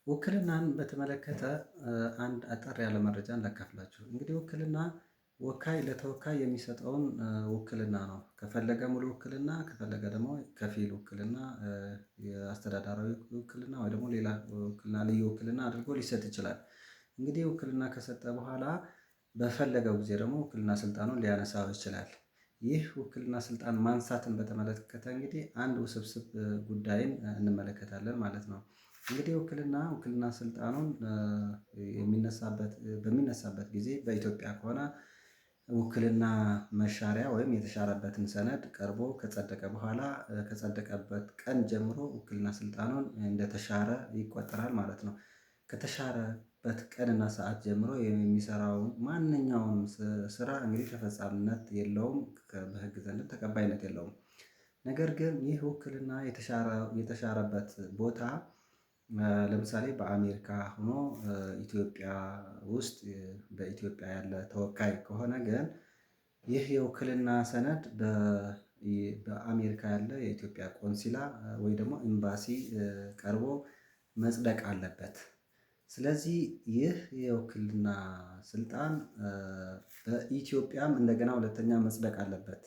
ውክልናን በተመለከተ አንድ አጠር ያለ መረጃን ላካፍላችሁ። እንግዲህ ውክልና ወካይ ለተወካይ የሚሰጠውን ውክልና ነው። ከፈለገ ሙሉ ውክልና፣ ከፈለገ ደግሞ ከፊል ውክልና፣ የአስተዳደራዊ ውክልና ወይ ደግሞ ሌላ ውክልና፣ ልዩ ውክልና አድርጎ ሊሰጥ ይችላል። እንግዲህ ውክልና ከሰጠ በኋላ በፈለገው ጊዜ ደግሞ ውክልና ስልጣኑን ሊያነሳው ይችላል። ይህ ውክልና ስልጣን ማንሳትን በተመለከተ እንግዲህ አንድ ውስብስብ ጉዳይን እንመለከታለን ማለት ነው። እንግዲህ ውክልና ስልጣኑን የሚነሳበት በሚነሳበት ጊዜ በኢትዮጵያ ከሆነ ውክልና መሻሪያ ወይም የተሻረበትን ሰነድ ቀርቦ ከጸደቀ በኋላ ከጸደቀበት ቀን ጀምሮ ውክልና ስልጣኑን እንደተሻረ ይቆጠራል ማለት ነው። ከተሻረበት ቀንና ሰዓት ጀምሮ የሚሰራውን ማንኛውንም ስራ እንግዲህ ተፈጻሚነት የለውም፣ በህግ ዘንድ ተቀባይነት የለውም። ነገር ግን ይህ ውክልና የተሻረበት ቦታ ለምሳሌ በአሜሪካ ሆኖ ኢትዮጵያ ውስጥ በኢትዮጵያ ያለ ተወካይ ከሆነ ግን ይህ የውክልና ሰነድ በአሜሪካ ያለ የኢትዮጵያ ቆንሲላ ወይ ደግሞ ኤምባሲ ቀርቦ መጽደቅ አለበት። ስለዚህ ይህ የውክልና ስልጣን በኢትዮጵያም እንደገና ሁለተኛ መጽደቅ አለበት።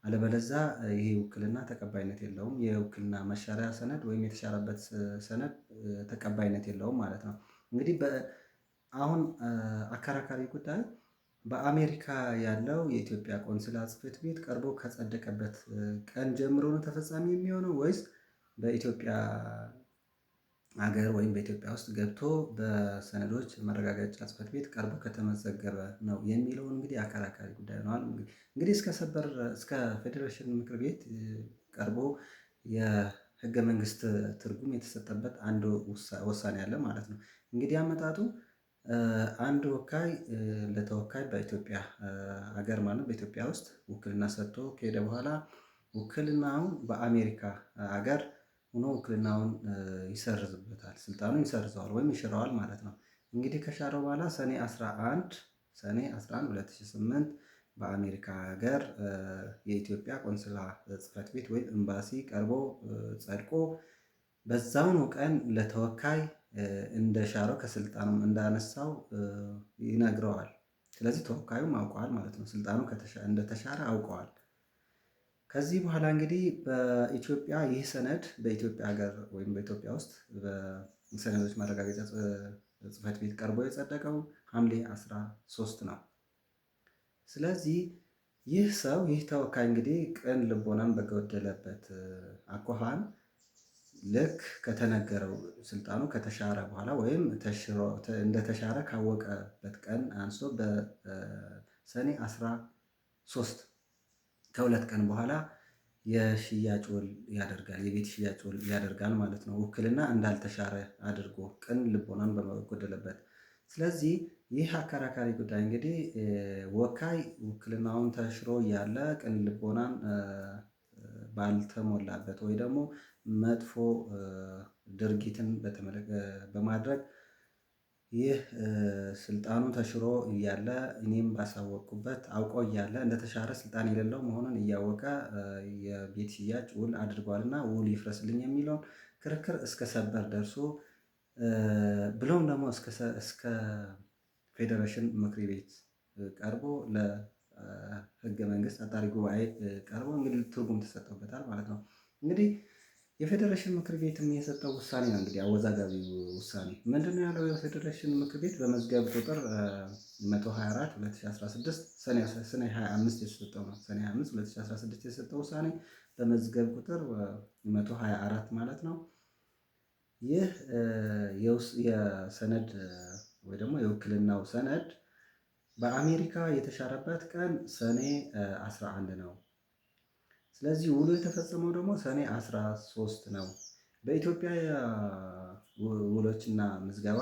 አለበለዛ ይሄ ውክልና ተቀባይነት የለውም። የውክልና መሻሪያ ሰነድ ወይም የተሻረበት ሰነድ ተቀባይነት የለውም ማለት ነው። እንግዲህ አሁን አከራካሪ ጉዳይ በአሜሪካ ያለው የኢትዮጵያ ቆንስላ ጽሕፈት ቤት ቀርቦ ከጸደቀበት ቀን ጀምሮ ነው ተፈጻሚ የሚሆነው ወይስ በኢትዮጵያ ሀገር ወይም በኢትዮጵያ ውስጥ ገብቶ በሰነዶች መረጋገጫ ጽሕፈት ቤት ቀርቦ ከተመዘገበ ነው የሚለውን እንግዲህ አከራካሪ ጉዳይ ነው። እንግዲህ እስከ ሰበር እስከ ፌዴሬሽን ምክር ቤት ቀርቦ የህገ መንግስት ትርጉም የተሰጠበት አንድ ውሳኔ አለ ማለት ነው። እንግዲህ አመጣጡ አንድ ወካይ ለተወካይ በኢትዮጵያ ሀገር ማለት በኢትዮጵያ ውስጥ ውክልና ሰጥቶ ከሄደ በኋላ ውክልናውን በአሜሪካ ሀገር ሆኖ ውክልናውን ይሰርዝበታል፣ ስልጣኑን ይሰርዘዋል ወይም ይሽረዋል ማለት ነው። እንግዲህ ከሻረው በኋላ ሰኔ 11 ሰኔ 11 2008 በአሜሪካ ሀገር የኢትዮጵያ ቆንስላ ጽሕፈት ቤት ወይም ኤምባሲ ቀርቦ ጸድቆ በዛውኑ ቀን ለተወካይ እንደሻረው ከስልጣኑም እንዳነሳው ይነግረዋል። ስለዚህ ተወካዩም አውቀዋል ማለት ነው። ስልጣኑ እንደተሻረ አውቀዋል። ከዚህ በኋላ እንግዲህ በኢትዮጵያ ይህ ሰነድ በኢትዮጵያ ሀገር ወይም በኢትዮጵያ ውስጥ በሰነዶች ማረጋገጫ ጽሕፈት ቤት ቀርቦ የጸደቀው ሐምሌ 13 ነው። ስለዚህ ይህ ሰው ይህ ተወካይ እንግዲህ ቅን ልቦናን በጎደለበት አኳኋን ልክ ከተነገረው ስልጣኑ ከተሻረ በኋላ ወይም እንደተሻረ ካወቀበት ቀን አንስቶ በሰኔ 13 ከሁለት ቀን በኋላ የሽያጭ ውል ያደርጋል፣ የቤት ሽያጭ ውል ያደርጋል ማለት ነው። ውክልና እንዳልተሻረ አድርጎ ቅን ልቦናን በጎደለበት። ስለዚህ ይህ አከራካሪ ጉዳይ እንግዲህ ወካይ ውክልናውን ተሽሮ እያለ ቅን ልቦናን ባልተሞላበት ወይ ደግሞ መጥፎ ድርጊትን በማድረግ ይህ ስልጣኑ ተሽሮ እያለ እኔም ባሳወቅኩበት አውቆ እያለ እንደተሻረ ስልጣን የሌለው መሆኑን እያወቀ የቤት ሽያጭ ውል አድርጓልና ውል ይፍረስልኝ የሚለውን ክርክር እስከ ሰበር ደርሶ ብሎም ደግሞ እስከ ፌዴሬሽን ምክር ቤት ቀርቦ ለሕገ መንግስት አጣሪ ጉባኤ ቀርቦ እንግዲህ ትርጉም ተሰጥቶበታል ማለት ነው። እንግዲህ የፌዴሬሽን ምክር ቤትም የሰጠው ውሳኔ ነው። እንግዲህ አወዛጋቢ ውሳኔ ምንድነው ያለው? የፌዴሬሽን ምክር ቤት በመዝገብ ቁጥር 124 2016 ሰኔ 25 የተሰጠው ነው። ሰኔ 25 2016 የተሰጠው ውሳኔ በመዝገብ ቁጥር 124 ማለት ነው። ይህ የሰነድ ወይ ደግሞ የውክልናው ሰነድ በአሜሪካ የተሻረበት ቀን ሰኔ 11 ነው። ስለዚህ ውሉ የተፈጸመው ደግሞ ሰኔ 13 ነው። በኢትዮጵያ ውሎችና ምዝገባ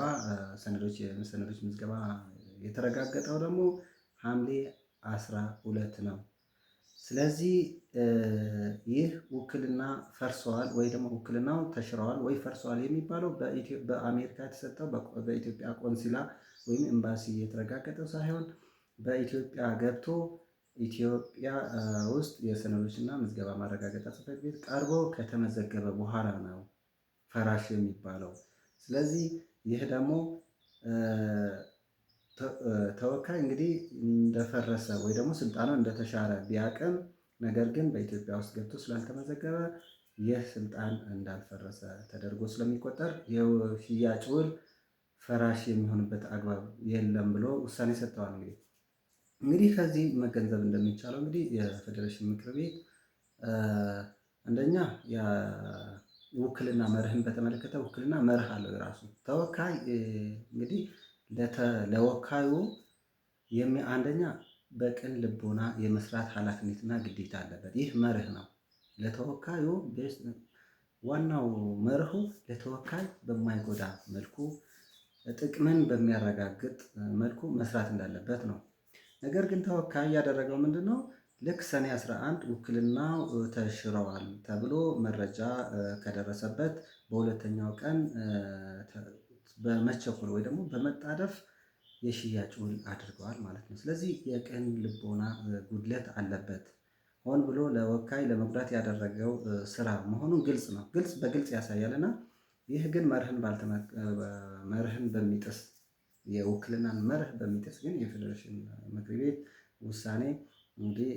ሰነዶች የሰነዶች ምዝገባ የተረጋገጠው ደግሞ ሐምሌ 12 ነው። ስለዚህ ይህ ውክልና ፈርሰዋል ወይ ደግሞ ውክልናው ተሽረዋል ወይ ፈርሰዋል የሚባለው በአሜሪካ የተሰጠው በኢትዮጵያ ቆንሲላ ወይም ኤምባሲ የተረጋገጠው ሳይሆን በኢትዮጵያ ገብቶ ኢትዮጵያ ውስጥ የሰነዶችና ምዝገባ ማረጋገጫ ጽሕፈት ቤት ቀርቦ ከተመዘገበ በኋላ ነው ፈራሽ የሚባለው። ስለዚህ ይህ ደግሞ ተወካይ እንግዲህ እንደፈረሰ ወይ ደግሞ ስልጣኑ እንደተሻረ ቢያቅም ነገር ግን በኢትዮጵያ ውስጥ ገብቶ ስላልተመዘገበ ይህ ስልጣን እንዳልፈረሰ ተደርጎ ስለሚቆጠር የሽያጭ ውል ፈራሽ የሚሆንበት አግባብ የለም ብሎ ውሳኔ ሰጥተዋል። እንግዲህ ከዚህ መገንዘብ እንደሚቻለው እንግዲህ የፌዴሬሽን ምክር ቤት አንደኛ የውክልና መርህን በተመለከተ ውክልና መርህ አለው የራሱ። ተወካይ እንግዲህ ለወካዩ አንደኛ በቅን ልቦና የመስራት ኃላፊነትና ግዴታ አለበት። ይህ መርህ ነው። ለተወካዩ ዋናው መርሁ ለተወካይ በማይጎዳ መልኩ ጥቅምን በሚያረጋግጥ መልኩ መስራት እንዳለበት ነው። ነገር ግን ተወካይ ያደረገው ምንድን ነው? ልክ ሰኔ 11 ውክልናው ተሽረዋል ተብሎ መረጃ ከደረሰበት በሁለተኛው ቀን በመቸኮል ወይ ደግሞ በመጣደፍ የሽያጭ ውል አድርገዋል ማለት ነው። ስለዚህ የቅን ልቦና ጉድለት አለበት። ሆን ብሎ ለወካይ ለመጉዳት ያደረገው ስራ መሆኑን ግልጽ ነው። ግልጽ በግልጽ ያሳያል። እና ይህ ግን መርህን በሚጥስ፣ የውክልናን መርህ በሚጥስ ግን የፌዴሬሽን ምክር ቤት ውሳኔ እንግዲህ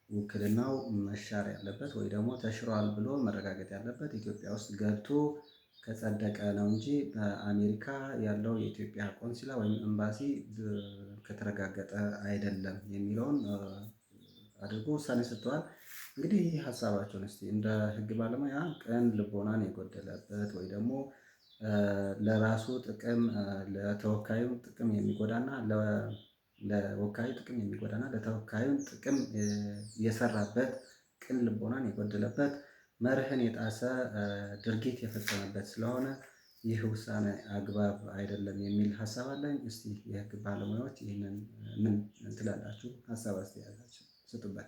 ውክልናው መሻር ያለበት ወይ ደግሞ ተሽሯል ብሎ መረጋገጥ ያለበት ኢትዮጵያ ውስጥ ገብቶ ከጸደቀ ነው እንጂ በአሜሪካ ያለው የኢትዮጵያ ቆንሲላ ወይም ኤምባሲ ከተረጋገጠ አይደለም የሚለውን አድርጎ ውሳኔ ሰጥተዋል። እንግዲህ ይህ ሀሳባቸውን እስቲ እንደ ሕግ ባለሙያ ቅን ልቦናን የጎደለበት ወይ ደግሞ ለራሱ ጥቅም ለተወካዩ ጥቅም የሚጎዳና ለወካዩ ጥቅም የሚጎዳና ለተወካዩን ጥቅም የሰራበት፣ ቅን ልቦናን የጎደለበት፣ መርህን የጣሰ ድርጊት የፈጸመበት ስለሆነ ይህ ውሳኔ አግባብ አይደለም የሚል ሀሳብ አለኝ። እስቲ የህግ ባለሙያዎች ይህንን ምን ትላላችሁ? ሀሳብ አስተያየታችሁ ስጡበት።